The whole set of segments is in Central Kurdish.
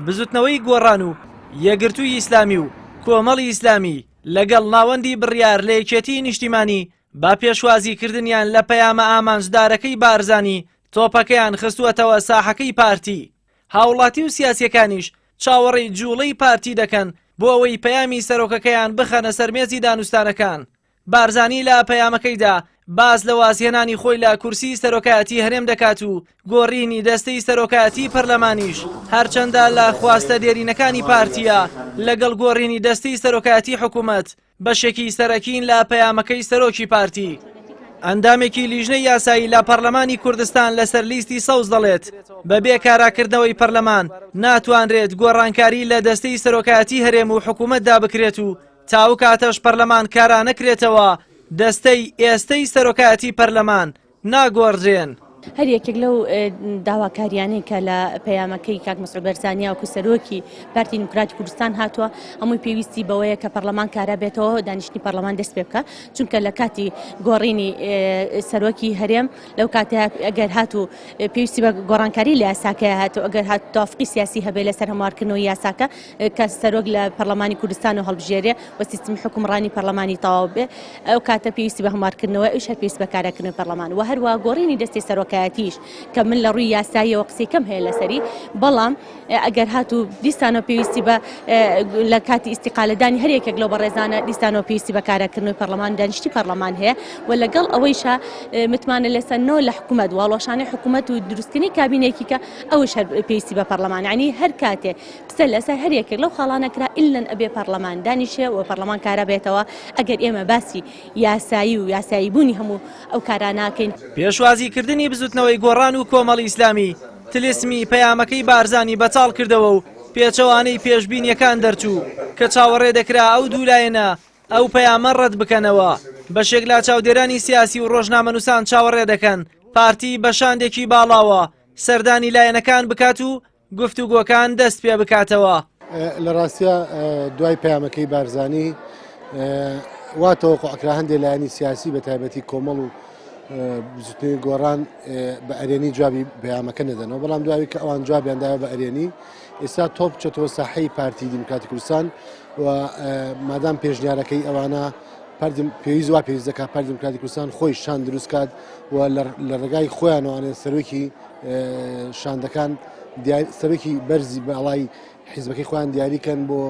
بزوتنەوەی گۆڕان و یەکگرتووی ئیسلامی و کۆمەڵی ئیسلامی لەگەڵ ناوەندی بڕیار لە یەکێتیی نیشتیمانی بە پێشوازیکردنیان لە پەیامە ئامانجدارەکەی بارزانی تۆپەکەیان خستووەتەوە ساحەکەی پارتی. هاوڵاتی و سیاسییەکانیش چاوەڕێی جوڵەی پارتی دەکەن بۆ ئەوەی پەیامی سەرۆکەکەیان بخەنە سەر مێزی دانوستانەکان. بارزانی لە پەیامەکەیدا باس لە وازهێنانی خۆی لە کورسی سەرۆکایەتی هەرێم دەکات و گۆڕینی دەستەی سەرۆکایەتی پەرلەمانیش هەرچەندە لە خواستە دێرینەکانی پارتیە لەگەڵ گۆڕینی دەستەی سەرۆکایەتی حکوومەت بەشێکی سەرەکین لە پەیامەکەی سەرۆکی پارتی. ئەندامێکی لیژنەی یاسایی لە پەرلەمانی کوردستان لەسەر لیستی سەوز دەڵێت، بەبێ کاراکردنەوەی پەرلەمان ناتوانرێت گۆڕانکاری لە دەستەی سەرۆکایەتی هەرێم و حکوومەتدا بکرێت و تا ئەو کاتەش پەرلەمان کارا نەکرێتەوە دەستەی ئێستەی سەرۆکایەتی پەرلەمان ناگۆڕدرێن. هەر یەکێک لەو داواکاریانەی کە لە پەیامەکەی کاک مەسعود بەرزانی وەکو سەرۆکی پارتی دیموکراتی کوردستان هاتووە هەمووی پێویستی بەوەیە کە پەرلەمان کارا بێتەوە دانیشتنی پەرلەمان دەست پێ بکە چونکە لە کاتی گۆڕینی سەرۆکی هەرێم لەو کاتە ئەگەر هاتوو پێویستی بە گۆڕانکاری لە یاساکەی هاتوو ئەگەر هات توافقی سیاسی هەبێ لەسەر هەموارکردنەوەی یاساکە کە سەرۆک لە پەرلەمانی کوردستان و هەڵبژێرێ و سیستمی حکومڕانی پەرلەمانی تەواو بێ ئەو کاتە پێویستی بە هەموارکردنەوە ئەویش هەر پێویست بە کاراکردنەوەی پەرلەمان و هەروە گۆڕینی دەستی سەرۆکایەتیش کە من لە ڕووی یاساییەوە قسەی کەم هەیە لەسەری بەڵام ئەگەر هاتوو دیسانەوە پێویستی بە لە کاتی ئیستیقالەدانی هەر یەکێک لەو بەڕێزانە دیسانەوە پێویستی بە کاراکردنەوەی پەرلەمان دانیشتی پەرلەمان هەیە و لەگەڵ ئەوەیشا متمانە لەسەرنەوە لە حکوومەت واڵۆشانەی حکوومەت و دروستکردنی کابینێکی کە ئەوش هەر پێویستی بە پەرلەمان ینی هەر کاتێ قسە لەسەر هەر یەکێک لەو خاڵانە کرا ئیللەن ئەبێ پەڕلەمان دانیشێ و پەڕلەمان کارا بێتەوە ئەگەر ئێمە باسی یاسایی و یاسایی بوونی هەموو ئەو کارانە کەین. پێشوازی کردنی بزوتنەوەی گۆڕان و کۆمەڵی ئیسلامی تلیسمی پەیامەکەی بارزانی بەتاڵ کردەوە و پێچەوانەی پێشبینیەکان دەرچوو کە چاوەڕێ دەکرا ئەو دوو لایەنە ئەو پەیامە ڕەت بکەنەوە. بەشێک لە چاودێرانی سیاسی و ڕۆژنامەنووسان چاوەڕێ دەکەن پارتی بە شاندێکی باڵاوە سەردانی لایەنەکان بکات و گفتوگۆکان دەست پێ بکاتەوە. لە ڕاستیا دوای پەیامەکەی بارزانی وا تەوەقوع کرا هەندێک لایەنی سیاسی بە تایبەتی کۆمەڵ و بزوتنەوەی گۆڕان بە ئەرێنی جوابی پەیامەکە نەدەنەوە بەڵام دوای کە ئەوان جوابیان داوە بە ئەرێنی ئێستا تۆپ چێتەوە ساحەی پارتی دیموکراتی کوردستان و مادام پێشنیارەکەی ئەوانە پێویست وا پێویست دەکات پارتی دیموکراتی کوردستان خۆی شان دروست کات و لە ڕێگای خۆیانەوانێ سەرۆکی شاندەکان سەرۆکی بەرزی باڵای حیزبەکەی خۆیان دیاریکەن بۆ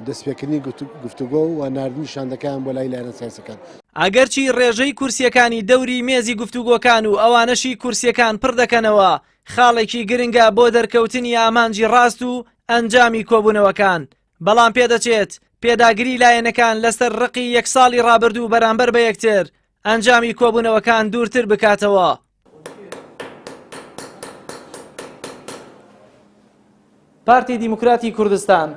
دەستپێکردنی گفتوگۆ و ناردنی شاندەکان بۆ لای لایەنە سیاسەکان. ئەگەرچی ڕێژەی کورسییەکانی دەوری مێزی گفتوگۆکان و ئەوانەشی کورسییەکان پڕ دەکەنەوە خاڵێکی گرنگە بۆ دەرکەوتنی ئامانجی ڕاست و ئەنجامی کۆبوونەوەکان، بەڵام پێدەچێت پێداگری لایەنەکان لەسەر ڕقی یەک ساڵی ڕابردوو بەرامبەر بە یەکتر ئەنجامی کۆبوونەوەکان دوورتر بکاتەوە. پارتی دیموکراتی کوردستان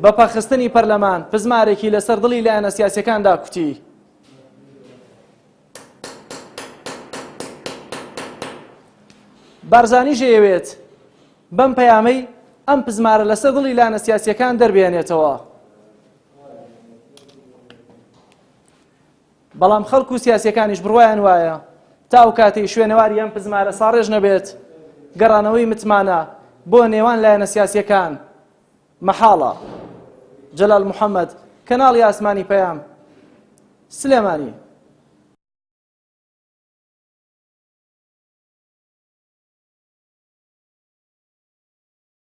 بە پەخستنی پەرلەمان پزمارێکی لەسەر دڵی لایەنە سیاسیەکاندا کوتی. بارزانیش ئەیەوێت بەم پەیامەی ئەم پزمارە لەسەر دڵی لایەنە سیاسیەکان دەربێنێتەوە. بەڵام خەڵک و سیاسیەکانیش بڕوایان وایە تا ئەو کاتەی شوێنەواری ئەم پزمارە ساڕێژ نەبێت گەڕانەوەی متمانە بۆ نێوان لایەنە سیاسیەکان مەحاڵە. جەلال محەمەد، کەناڵی ئاسمانی پەیام، سلێمانی.